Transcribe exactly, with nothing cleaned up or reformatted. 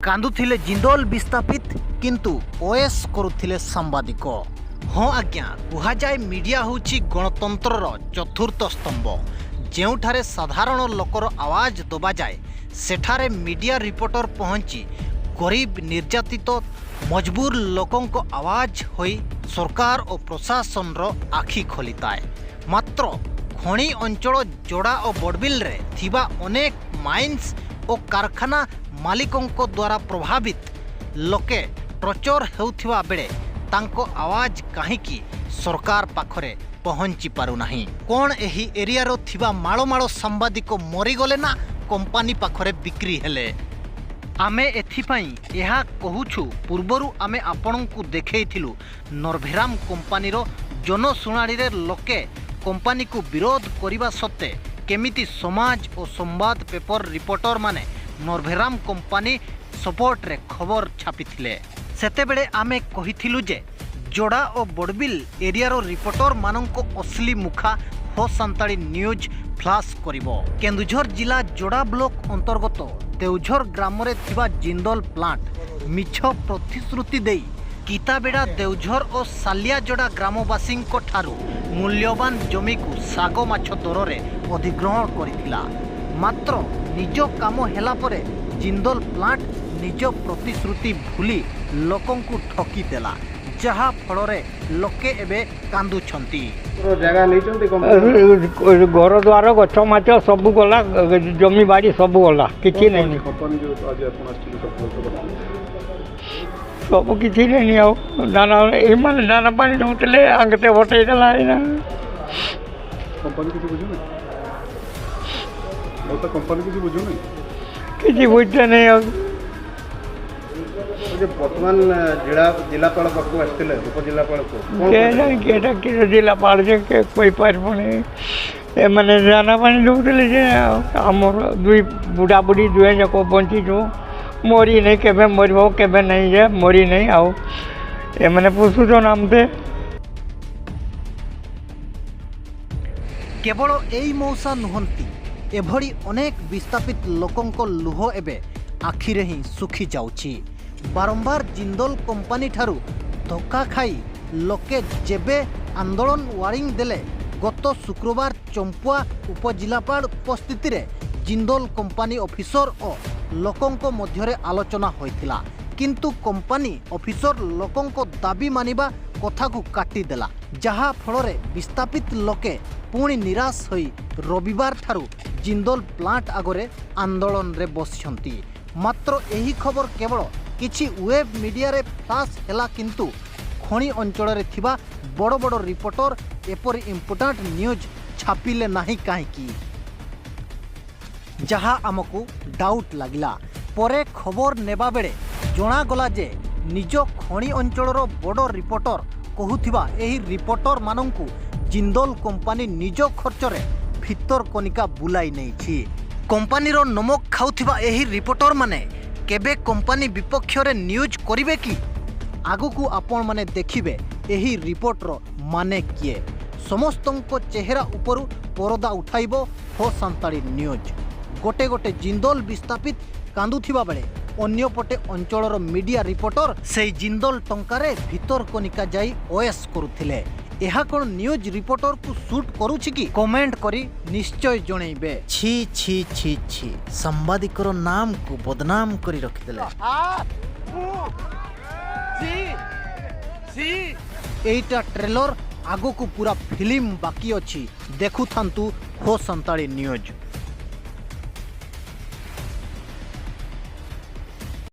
କାନ୍ଦୁଥିଲେ ଜିନ୍ଦଲ ବିସ୍ଥାପିତ, କିନ୍ତୁ ଓଏସ୍ କରୁଥିଲେ ସାମ୍ବାଦିକ। ହଁ ଆଜ୍ଞା, କୁହାଯାଏ ମିଡିଆ ହେଉଛି ଗଣତନ୍ତ୍ରର ଚତୁର୍ଥ ସ୍ତମ୍ଭ। ଯେଉଁଠାରେ ସାଧାରଣ ଲୋକର ଆୱାଜ ଦବାଯାଏ, ସେଠାରେ ମିଡିଆ ରିପୋର୍ଟର ପହଞ୍ଚି ଗରିବ, ନିର୍ଯାତିତ, ମଜବୁର ଲୋକଙ୍କ ଆୱାଜ ହୋଇ ସରକାର ଓ ପ୍ରଶାସନର ଆଖି ଖୋଲିଥାଏ। ମାତ୍ର ଖଣି ଅଞ୍ଚଳ ଯୋଡ଼ା ଓ ବଡ଼ବିଲରେ ଥିବା ଅନେକ ମାଇନ୍ସ ଓ କାରଖାନା ମାଲିକଙ୍କ ଦ୍ୱାରା ପ୍ରଭାବିତ ଲୋକେ ଟର୍ଚର ହେଉଥିବା ବେଳେ ତାଙ୍କ ଆୱାଜ କାହିଁକି ସରକାର ପାଖରେ ପହଞ୍ଚି ପାରୁନାହିଁ? କ'ଣ ଏହି ଏରିଆର ଥିବା ମାଳ ମାଳ ସାମ୍ବାଦିକ ମରିଗଲେ ନା କମ୍ପାନୀ ପାଖରେ ବିକ୍ରି ହେଲେ? ଆମେ ଏଥିପାଇଁ ଏହା କହୁଛୁ, ପୂର୍ବରୁ ଆମେ ଆପଣଙ୍କୁ ଦେଖେଇଥିଲୁ ନର୍ଭେରାମ କମ୍ପାନୀର ଜନଶୁଣାଣିରେ ଲୋକେ କମ୍ପାନୀକୁ ବିରୋଧ କରିବା ସତ୍ତ୍ୱେ କେମିତି ସମାଜ ଓ ସମ୍ବାଦ ପେପର ରିପୋର୍ଟରମାନେ ନର୍ଭେରାମ କମ୍ପାନୀ ସପୋର୍ଟରେ ଖବର ଛାପିଥିଲେ। ସେତେବେଳେ ଆମେ କହିଥିଲୁ ଯେ ଯୋଡ଼ା ଓ ବଡ଼ବିଲ ଏରିଆର ରିପୋର୍ଟରମାନଙ୍କ ଅସଲି ମୁଖା ହୋ ସାନ୍ତାଳୀ ନ୍ୟୁଜ୍ ଫ୍ଲାସ୍ କରିବ। କେନ୍ଦୁଝର ଜିଲ୍ଲା ଯୋଡ଼ା ବ୍ଲକ ଅନ୍ତର୍ଗତ ଦେଉଝର ଗ୍ରାମରେ ଥିବା ଜିନ୍ଦଲ ପ୍ଲାଣ୍ଟ ମିଛ ପ୍ରତିଶ୍ରୁତି ଦେଇ କିତାବେଡ଼ା, ଦେଉଝର ଓ ସାଲିଆଯୋଡ଼ା ଗ୍ରାମବାସୀଙ୍କ ଠାରୁ ମୂଲ୍ୟବାନ ଜମିକୁ ଶାଗ ମାଛ ଦରରେ ଅଧିଗ୍ରହଣ କରିଥିଲା। ମାତ୍ର ନିଜ କାମ ହେଲା ପରେ ଜିନ୍ଦଲ ପ୍ଲାଣ୍ଟ ନିଜ ପ୍ରତିଶ୍ରୁତି ଭୁଲି ଲୋକଙ୍କୁ ଠକି ଦେଲା, ଯାହା ଫଳରେ ଲୋକେ ଏବେ କାନ୍ଦୁଛନ୍ତି। ଜାଗା ନେଇଛନ୍ତି କମ୍ପାନୀ? ଘର ଦ୍ୱାର, ଗଛ ମାଛ ସବୁ ଗଲା, ଜମି ବାଡ଼ି ସବୁ ଗଲା, କିଛି ନାହିଁ। କମ୍ପାନୀ ଯୋଉ ଆଜି ଆପଣ ଆସିଛନ୍ତି, ସବୁ କିଛି ନାହିଁ। ଆଉ ଦାନା, ଏମାନେ ଦାନା ପାଣି ଦଉଥିଲେ, ଆଙ୍ଗତେ ବଟେଇ ଦେଲା ଏଇନା। କମ୍ପାନୀ କିଛି ବୁଝୁନି? ଆଉ ତ କମ୍ପାନୀ କିଛି ବୁଝୁନି? କିଛି ବୁଝିତେ ନାହିଁ ଆଉ। ଏ ଯେ ବର୍ତ୍ତମାନ ଜିଲ୍ଲା, ଜିଲ୍ଲାପାଳ ପାଖକୁ ଆସିଥିଲେ, ଉପଜିଲ୍ଲାପାଳକୁ, କ'ଣ କେଜାଣି କହିଥିଲେ? କେଟା କି ଜିଲ୍ଲାପାଳ ଯେ କେ କହିପାରିବୁନି। ଏମାନେ ଦାନା ପାଣି ଦଉଥିଲେ ଯେ ଆମର ଦୁଇ ବୁଢ଼ା ବୁଢ଼ୀ ଦୁହେଁ ଯାକ ବଞ୍ଚିଛୁ। ମରି ନାହିଁ, କେବେ ମରିବ, କେବେ ନାହିଁ ଯେ ମରି ନାହିଁ। ଆଉ ଏମାନେ ପୋଷୁଛନ୍ ଆମତେ। କେବଳ ଏଇ ମଉସା ନୁହନ୍ତି, ଏଭଳି ଅନେକ ବିସ୍ଥାପିତ ଲୋକଙ୍କ ଲୁହ ଏବେ ଆଖିରେ ହିଁ ଶୁଖି ଯାଉଛି। ବାରମ୍ବାର ଜିନ୍ଦଲ କମ୍ପାନୀ ଠାରୁ ଧୋକା ଖାଇ ଲୋକେ ଯେବେ ଆନ୍ଦୋଳନ ୱାର୍ଣ୍ଣିଂ ଦେଲେ, ଗତ ଶୁକ୍ରବାର ଚମ୍ପୁଆ ଉପଜିଲ୍ଲାପାଳ ଉପସ୍ଥିତିରେ ଜିନ୍ଦଲ କମ୍ପାନୀ ଅଫିସର ଓ ଲୋକଙ୍କ ମଧ୍ୟରେ ଆଲୋଚନା ହୋଇଥିଲା। କିନ୍ତୁ କମ୍ପାନୀ ଅଫିସର ଲୋକଙ୍କ ଦାବି ମାନିବା କଥାକୁ କାଟିଦେଲା, ଯାହା ଫଳରେ ବିସ୍ଥାପିତ ଲୋକେ ପୁଣି ନିରାଶ ହୋଇ ରବିବାର ଠାରୁ ଜିନ୍ଦଲ ପ୍ଲାଣ୍ଟ ଆଗରେ ଆନ୍ଦୋଳନରେ ବସିଛନ୍ତି। ମାତ୍ର ଏହି ଖବର କେବଳ କିଛି ୱେବ୍ ମିଡ଼ିଆରେ ଫ୍ଲାସ୍ ହେଲା, କିନ୍ତୁ ଖଣି ଅଞ୍ଚଳରେ ଥିବା ବଡ଼ ବଡ଼ ରିପୋର୍ଟର ଏପରି ଇମ୍ପୋର୍ଟାଣ୍ଟ ନ୍ୟୁଜ୍ ଛାପିଲେ ନାହିଁ କାହିଁକି, ଯାହା ଆମକୁ ଡାଉଟ୍ ଲାଗିଲା। ପରେ ଖବର ନେବା ବେଳେ ଜଣାଗଲା ଯେ ନିଜ ଖଣି ଅଞ୍ଚଳର ବଡ଼ ରିପୋର୍ଟର କହୁଥିବା ଏହି ରିପୋର୍ଟରମାନଙ୍କୁ ଜିନ୍ଦଲ କମ୍ପାନୀ ନିଜ ଖର୍ଚ୍ଚରେ ଭିତରକନିକା ବୁଲାଇ ନେଇଛି। କମ୍ପାନୀର ନମକ ଖାଉଥିବା ଏହି ରିପୋର୍ଟରମାନେ କେବେ କମ୍ପାନୀ ବିପକ୍ଷରେ ନ୍ୟୁଜ୍ କରିବେ କି? ଆଗକୁ ଆପଣମାନେ ଦେଖିବେ ଏହି ରିପୋର୍ଟର ମାନେ କିଏ। ସମସ୍ତଙ୍କ ଚେହେରା ଉପରୁ ପରଦା ଉଠାଇବ ହୋ ସାନ୍ତାଳୀ ନ୍ୟୁଜ୍। ଗୋଟେ ଗୋଟେ ଜିନ୍ଦଲ ବିସ୍ଥାପିତ କାନ୍ଦୁଥିବା ବେଳେ, ଅନ୍ୟପଟେ ଅଞ୍ଚଳର ମିଡ଼ିଆ ରିପୋର୍ଟର ସେଇ ଜିନ୍ଦଲ ଟଙ୍କାରେ ଭିତରକନିକା ଯାଇ ଅଏସ୍ କରୁଥିଲେ। ଏହା କ'ଣ ନ୍ୟୁଜ୍ ରିପୋର୍ଟରକୁ ସୁଟ୍ କରୁଛି କି? କମେଣ୍ଟ କରି ନିଶ୍ଚୟ ଜଣେଇବେ। ଛି ଛି ଛି ଛି, ସାମ୍ବାଦିକର ନାମକୁ ବଦନାମ କରି ରଖିଦେଲେ। ଏଇଟା ଟ୍ରେଲର, ଆଗକୁ ପୁରା ଫିଲ୍ମ ବାକି ଅଛି। ଦେଖୁଥାନ୍ତୁ ହୋ ସାନ୍ତାଳୀ ନ୍ୟୁଜ୍।